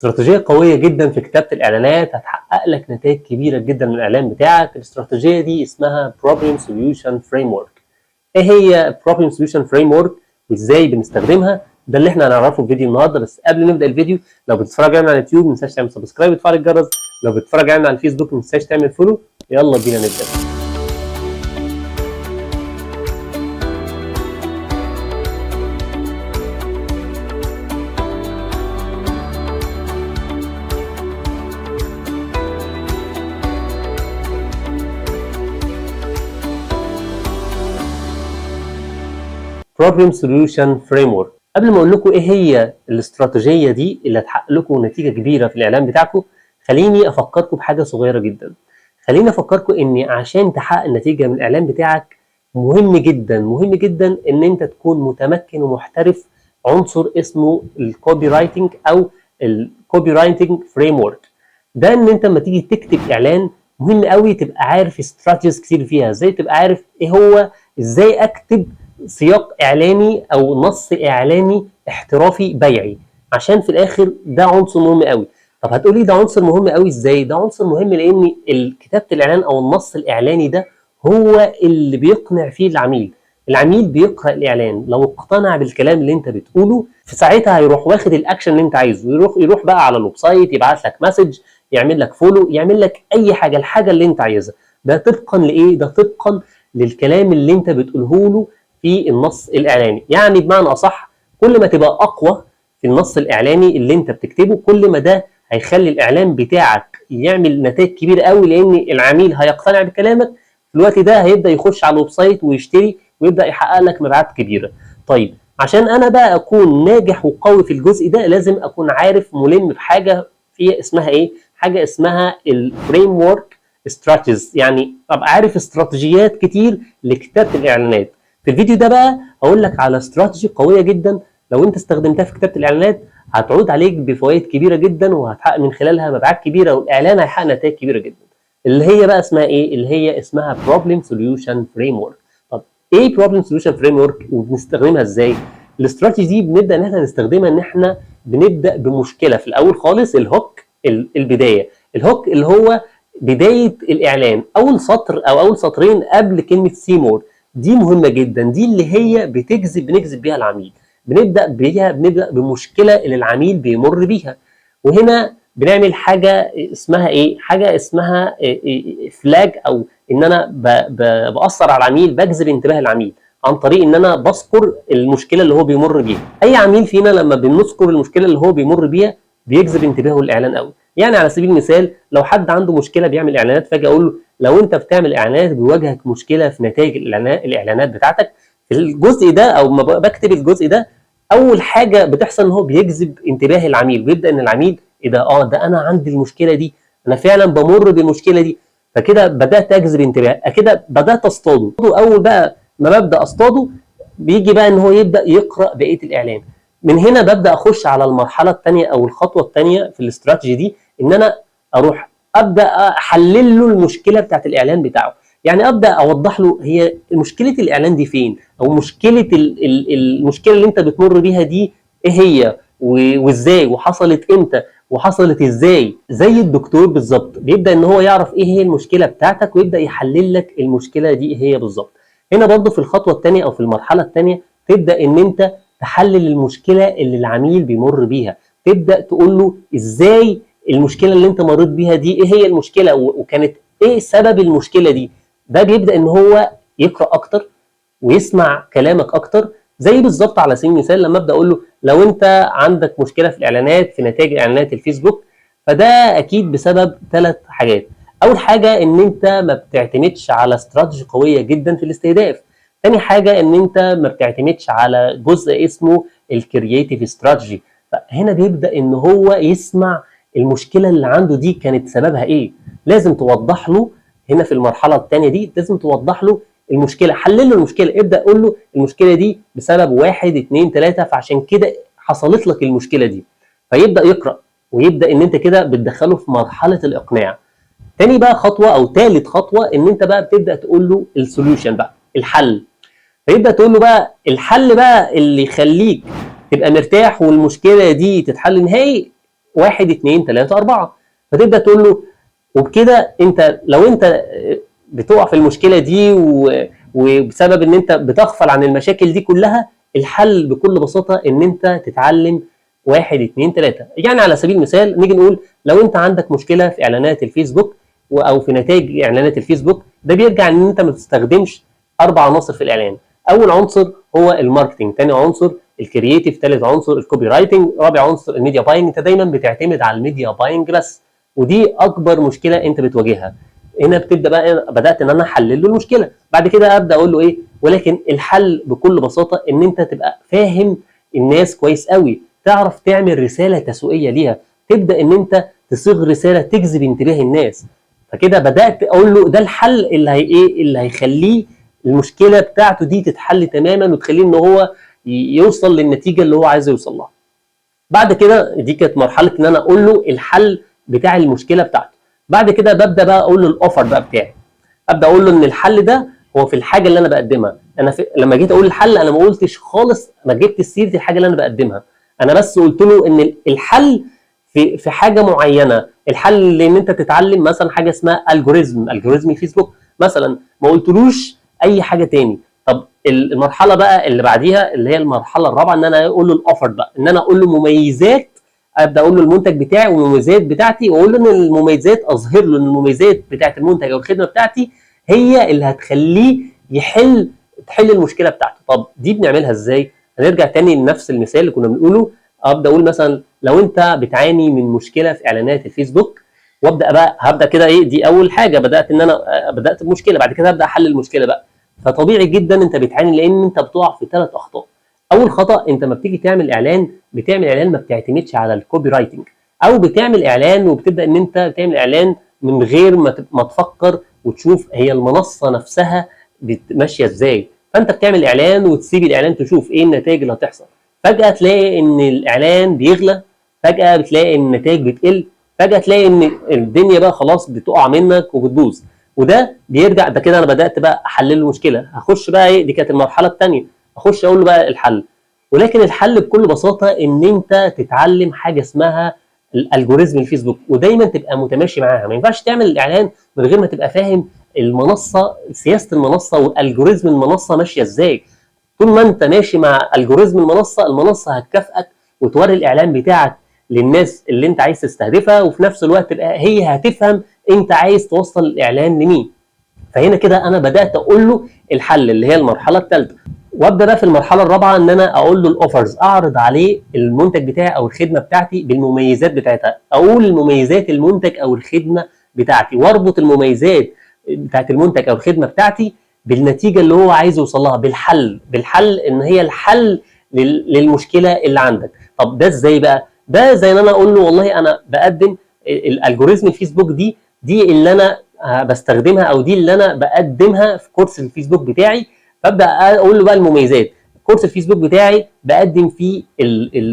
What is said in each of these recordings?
استراتيجية قوية جدا في كتابة الإعلانات هتحقق لك نتائج كبيرة جدا من الإعلان بتاعك. الاستراتيجية دي اسمها Problem Solution Framework. إيه هي Problem Solution Framework وإزاي بنستخدمها؟ ده اللي احنا هنعرفه في فيديو النهارده. بس قبل ما نبدأ الفيديو، لو بتتفرج علينا على اليوتيوب ما تنساش تعمل subscribe وتفعل الجرس، لو بتتفرج علينا على الفيسبوك ما تنساش تعمل follow. يلا بينا نبدأ. Problem Solution Framework. قبل ما اقول لكم ايه هي الاستراتيجية دي اللي هتحقق لكم نتيجة كبيرة في الاعلان بتاعكم، خليني افكركم بحاجة صغيرة جدا. خليني افكركم ان عشان تحقق نتيجة من الاعلان بتاعك مهم جدا مهم جدا ان انت تكون متمكن ومحترف عنصر اسمه ال copywriting او ال copywriting framework. ده ان انت لما تيجي تكتب اعلان مهم قوي تبقى عارف strategies كتير فيها، ازاي تبقى عارف ايه هو، ازاي اكتب سياق اعلاني او نص اعلاني احترافي بيعي، عشان في الاخر ده عنصر مهم قوي. طب هتقولي ده عنصر مهم قوي ازاي؟ ده عنصر مهم لان كتابه الاعلان او النص الاعلاني ده هو اللي بيقنع فيه العميل. العميل بيقرا الاعلان، لو اقتنع بالكلام اللي انت بتقوله في ساعتها هيروح واخد الاكشن اللي انت عايزه، يروح بقى على ال website، يبعت لك message، يعمل لك follow، يعمل لك اي حاجة، الحاجة اللي انت عايزها. ده طبقا لايه؟ ده طبقا للكلام اللي انت بتقوله له في النص الاعلاني. يعني بمعنى اصح، كل ما تبقى اقوى في النص الاعلاني اللي انت بتكتبه، كل ما ده هيخلي الاعلان بتاعك يعمل نتائج كبيرة قوي، لان العميل هيقتنع بكلامك في الوقت ده، هيبدا يخش على ال website ويشتري ويبدا يحقق لك مبيعات كبيرة. طيب عشان انا بقى اكون ناجح وقوي في الجزء ده، لازم اكون عارف ملم بحاجة في اسمها ايه؟ حاجة اسمها ال framework strategies. يعني ابقى عارف استراتيجيات كتير لكتابه الاعلانات. في الفيديو ده بقى هقول لك على استراتيجي قوية جدا لو انت استخدمتها في كتابه الاعلانات هتعود عليك بفوائد كبيرة جدا، وهتحقق من خلالها مبيعات كبيره، والاعلان هيحقق نتائج كبيرة جدا. اللي هي بقى اسمها ايه؟ اللي هي اسمها Problem Solution Framework. طب ايه Problem Solution Framework وبنستخدمها ازاي؟ الاستراتيجي دي بنبدا ان احنا نستخدمها ان احنا بنبدا بمشكلة في الاول خالص، ال hook، البداية، ال hook اللي هو بداية الاعلان، اول سطر او اول سطرين قبل كلمة see more، دي مهمة جدا، دي اللي هي بنجذب بيها العميل. بنبدا بيها، بنبدا بمشكلة اللي العميل بيمر بيها. وهنا بنعمل حاجة اسمها ايه؟ حاجة اسمها flag، او ان انا باثر على العميل، بجذب انتباه العميل عن طريق ان انا بذكر المشكلة اللي هو بيمر بيها. اي عميل فينا لما بنذكر المشكلة اللي هو بيمر بيها بيجذب انتباهه للاعلان قوي. يعني على سبيل المثال، لو حد عنده مشكلة بيعمل اعلانات، فاجي اقول له لو انت بتعمل اعلانات بيواجهك مشكلة في نتائج الاعلانات بتاعتك في الجزء ده، او ما بكتب الجزء ده، اول حاجة بتحصل ان هو بيجذب انتباه العميل، بيبدا ان العميل ايه ده؟ اه ده انا عندي المشكلة دي، انا فعلا بمر بالمشكلة دي. فكده بدات اجذب انتباه، كده بدات اصطاده. اول بقى ما ببدا اصطاده بيجي بقى ان هو يبدا يقرا بقية الاعلان. من هنا ببدا اخش على المرحلة الثانية او الخطوة الثانية في الاستراتيجي دي، ان انا اروح ابدا احلل له المشكلة بتاعت الاعلان بتاعه. يعني ابدا اوضح له هي مشكلة الاعلان دي فين، او مشكلة المشكلة اللي انت بتمر بيها دي ايه هي، وازاي، وحصلت امتى، وحصلت ازاي. زي الدكتور بالظبط، بيبدا ان هو يعرف ايه هي المشكلة بتاعتك ويبدا يحلل لك المشكلة دي ايه هي بالظبط. هنا برضو في الخطوة الثانية او في المرحلة الثانية تبدا ان انت تحلل المشكلة اللي العميل بيمر بيها، تبدا تقول له ازاي المشكلة اللي انت مريت بيها دي، ايه هي المشكلة، وكانت ايه سبب المشكلة دي. ده بيبدا ان هو يقرا اكتر ويسمع كلامك اكتر. زي بالظبط على سبيل المثال لما ابدا اقول له لو انت عندك مشكلة في الاعلانات، في نتائج اعلانات الفيسبوك، فده اكيد بسبب 3 حاجات. اول حاجة ان انت ما بتعتمدش على استراتيجي قوية جدا في الاستهداف. تاني حاجة ان انت ما بتعتمدش على جزء اسمه ال creative strategy. فهنا بيبدا ان هو يسمع المشكلة اللي عنده دي كانت سببها ايه. لازم توضح له هنا في المرحلة الثانية دي، لازم توضح له المشكلة، حلل له المشكلة، ابدا قول له المشكلة دي بسبب 1 2 3، فعشان كده حصلت لك المشكلة دي. فيبدا يقرا ويبدا ان انت كده بتدخله في مرحلة الاقناع. تاني بقى خطوة او ثالث خطوة ان انت بقى بتبدا تقول له ال solution بقى، الحل. فيبدا تقول له بقى الحل بقى اللي يخليك تبقى مرتاح والمشكلة دي تتحل نهائي. 1 2 3 4. فتبدا تقول له، وبكده انت لو انت بتقع في المشكلة دي وبسبب ان انت بتغفل عن المشاكل دي كلها، الحل بكل بساطة ان انت تتعلم 1 2 3. يعني على سبيل المثال نيجي نقول لو انت عندك مشكلة في اعلانات الفيسبوك او في نتائج اعلانات الفيسبوك، ده بيرجع ان انت ما بتستخدمش 4 عناصر في الاعلان. اول عنصر هو ال marketing، ثاني عنصر ال creative، ثالث عنصر ال copywriting، رابع عنصر ال media buying. انت دايما بتعتمد على ال media buying بس، ودي اكبر مشكلة انت بتواجهها. هنا بتبدا بقى، بدات ان انا احلل له المشكلة، بعد كده ابدا اقول له ايه، ولكن الحل بكل بساطة ان انت تبقى فاهم الناس كويس قوي، تعرف تعمل رسالة تسويقية ليها، تبدا ان انت تصيغ رسالة تجذب انتباه الناس. فكده بدات اقول له ده الحل اللي هي ايه، اللي هيخليه المشكلة بتاعته دي تتحل تماما وتخليه ان هو يوصل للنتيجة اللي هو عايز يوصل لها. بعد كده دي كانت مرحلة ان انا اقول له الحل بتاع المشكلة بتاعته. بعد كده ببدا بقى اقول له ال offer بقى بتاعي، ابدا اقول له ان الحل ده هو في الحاجة اللي انا بقدمها. انا لما جيت اقول الحل انا ما قلتش خالص، ما جبت سيره الحاجة اللي انا بقدمها، انا بس قلت له ان الحل في حاجة معينة، الحل ان انت تتعلم مثلا حاجة اسمها algorithm الفيسبوك مثلا، ما قلتلوش اي حاجة تاني. طب المرحلة بقى اللي بعديها اللي هي المرحلة الرابعة، ان انا اقول له ال offer بقى، ان انا اقول له مميزات، ابدا اقول له المنتج بتاعي والمميزات بتاعتي، واقول له ان المميزات، اظهر له ان المميزات بتاعت المنتج او الخدمة بتاعتي هي اللي هتخليه تحل المشكلة بتاعته. طب دي بنعملها ازاي؟ هنرجع تاني لنفس المثال اللي كنا بنقوله. ابدا اقول مثلا لو انت بتعاني من مشكلة في اعلانات الفيسبوك، وابدا بقى هبدا كده ايه، دي اول حاجة بدات ان انا بدات بمشكلة، بعد كده ابدا احل المشكلة بقى. فطبيعي جدا انت بتعاني لان انت بتقع في 3 اخطاء. اول خطا، انت ما بتيجي تعمل اعلان، بتعمل اعلان ما بتعتمدش على ال copywriting، او بتعمل اعلان وبتبدا ان انت تعمل اعلان من غير ما تفكر وتشوف هي المنصة نفسها ماشية ازاي. فانت بتعمل اعلان وتسيب الاعلان تشوف ايه النتائج اللي هتحصل. فجاة تلاقي ان الاعلان بيغلى، فجاة بتلاقي ان النتائج بتقل، فجاة تلاقي ان الدنيا بقى خلاص بتقع منك وبتبوظ. وده بيرجع، ده كده انا بدات بقى احلل المشكلة. هخش بقى ايه، دي كانت المرحلة الثانية، اخش اقول له بقى الحل. ولكن الحل بكل بساطة ان انت تتعلم حاجة اسمها ال algorithm الفيسبوك، ودايما تبقى متماشي معاها. ما ينفعش تعمل الاعلان من غير ما تبقى فاهم المنصة، سياسة المنصة وال algorithm المنصة ماشية ازاي. طول ما انت ماشي مع algorithm المنصة، المنصة هتكافئك وتوري الاعلان بتاعك للناس اللي انت عايز تستهدفها، وفي نفس الوقت هي هتفهم انت عايز توصل الاعلان لمين. فهنا كده انا بدات اقول له الحل اللي هي المرحلة الثالثة. وابدا بقى في المرحلة الرابعة ان انا اقول له ال offers، اعرض عليه المنتج بتاعي او الخدمة بتاعتي بالمميزات بتاعتها، اقول مميزات المنتج او الخدمة بتاعتي، واربط المميزات بتاعت المنتج او الخدمة بتاعتي بالنتيجة اللي هو عايز يوصل لها، بالحل ان هي الحل للمشكلة اللي عندك. طب ده ازاي بقى؟ ده زي ان انا اقول له والله انا بقدم ال algorithm الفيسبوك دي اللي انا بستخدمها او دي اللي انا بقدمها في كورس الفيسبوك بتاعي. فابدا اقول له بقى المميزات، كورس الفيسبوك بتاعي بقدم فيه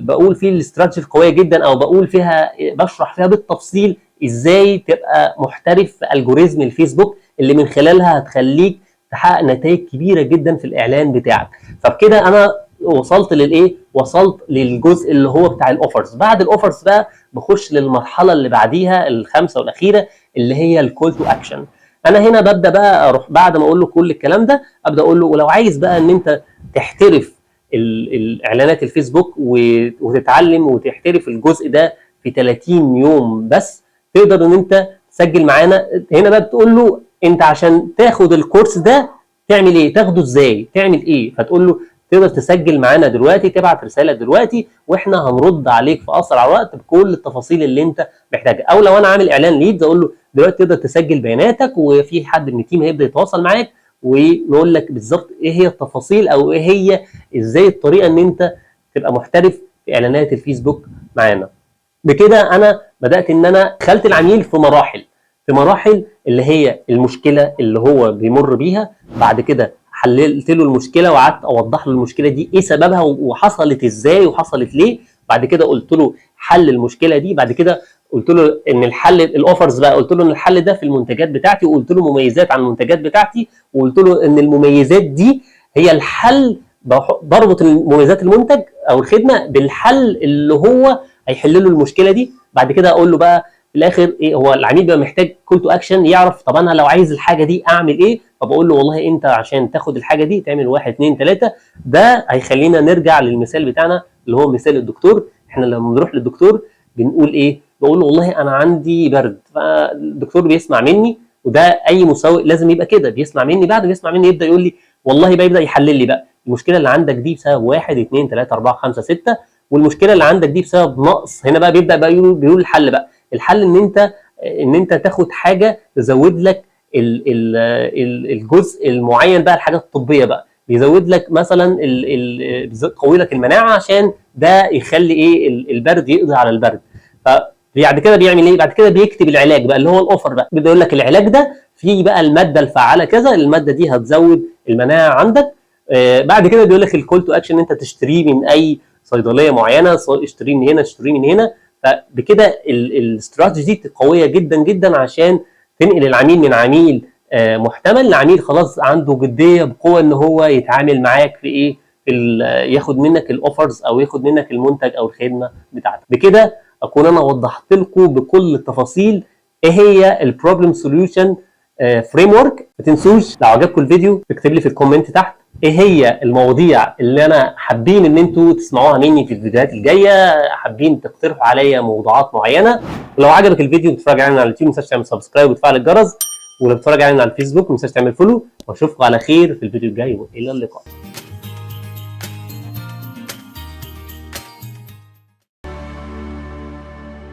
بقول فيه الاستراتيجي القوية جدا، او بقول فيها بشرح فيها بالتفصيل ازاي تبقى محترف في algorithm الفيسبوك اللي من خلالها هتخليك تحقق نتائج كبيرة جدا في الاعلان بتاعك. فبكده انا وصلت للايه؟ وصلت للجزء اللي هو بتاع ال offers. بعد ال offers بقى بخش للمرحلة اللي بعديها الخامسة والاخيرة اللي هي ال call to action. انا هنا ببدا بقى اروح بعد ما اقول له كل الكلام ده، ابدا اقول له ولو عايز بقى ان انت تحترف الاعلانات الفيسبوك وتتعلم وتحترف الجزء ده في 30 يوم بس، تقدر ان انت تسجل معانا. هنا بقى بتقول له انت عشان تاخد الكورس ده تعمل ايه، تاخده ازاي، تعمل ايه. فتقول له تقدر تسجل معانا دلوقتي، تبعت رسالة دلوقتي واحنا هنرد عليك في اسرع وقت بكل التفاصيل اللي انت محتاجها. او لو انا عامل اعلان leads اقول له دلوقتي تقدر تسجل بياناتك وفي حد من ال team هيبدا يتواصل معاك ونقول لك بالظبط ايه هي التفاصيل او ايه هي ازاي الطريقة ان انت تبقى محترف في اعلانات الفيسبوك معانا. بكده انا بدات ان انا دخلت العميل في مراحل اللي هي المشكلة اللي هو بيمر بيها. بعد كده حللت له المشكلة وقعدت اوضح له المشكلة دي ايه سببها وحصلت ازاي وحصلت ليه. بعد كده قلت له حل المشكلة دي. بعد كده قلت له ان الحل ال offers بقى، قلت له ان الحل ده في المنتجات بتاعتي، وقلت له مميزات عن المنتجات بتاعتي، وقلت له ان المميزات دي هي الحل. بربط مميزات المنتج او الخدمة بالحل اللي هو هيحل له المشكلة دي. بعد كده اقول له بقى في الاخر ايه، هو العميل بيبقى محتاج call to action، يعرف طب انا لو عايز الحاجة دي اعمل ايه؟ فبقول له والله انت عشان تاخد الحاجة دي تعمل 1 2 3. ده هيخلينا نرجع للمثال بتاعنا اللي هو مثال الدكتور. احنا لما بنروح للدكتور بنقول ايه؟ بقول له والله انا عندي برد، فالدكتور بيسمع مني، وده اي مسوق لازم يبقى كده، بيسمع مني. بعد ما يسمع مني يبدا يقول لي والله بقى، يبدا يحلل لي بقى المشكلة اللي عندك دي بسبب 1 2 3 4 5 6، والمشكلة اللي عندك دي بسبب نقص. هنا بقى بيبدا بقى بيقول الحل بقى، الحل ان انت تاخد حاجة تزود لك ال ال ال الجزء المعين بقى، الحاجات الطبية بقى، بيزود لك مثلا بيقوي لك المناعة، عشان ده يخلي ايه البرد، يقضي على البرد. فبعد كده بيعمل ايه؟ بعد كده بيكتب العلاج بقى اللي هو ال offer بقى، بيبدا يقول لك العلاج ده فيه بقى المادة الفعالة كذا، المادة دي هتزود المناعة عندك. بعد كده بيقول لك ال call to action، انت تشتريه من اي صيدلية معينه، اشتريه من هنا، اشتريه من هنا. فبكده الاستراتيجي دي قوية جدا جدا عشان تنقل العميل من عميل محتمل لعميل خلاص عنده جدية بقوة ان هو يتعامل معاك في ايه، في ياخد منك ال offers او ياخد منك المنتج او الخدمة بتاعتك. بكده اكون انا وضحت لكم بكل التفاصيل ايه هي ال problem solution framework. ما تنسوش لو عجبكم الفيديو تكتب لي في ال comment تحت ايه هي المواضيع اللي انا حابين ان انتوا تسمعوها مني في الفيديوهات الجايه، حابين تقترحوا عليا موضوعات معينه. ولو عجبك الفيديو بتتفرج علينا على اليوتيوب ما تنساش تعمل subscribe وتفعل الجرس، ولو بتتفرج علينا على الفيسبوك ما تنساش تعمل follow، واشوفكم على خير في الفيديو الجاي، والى اللقاء.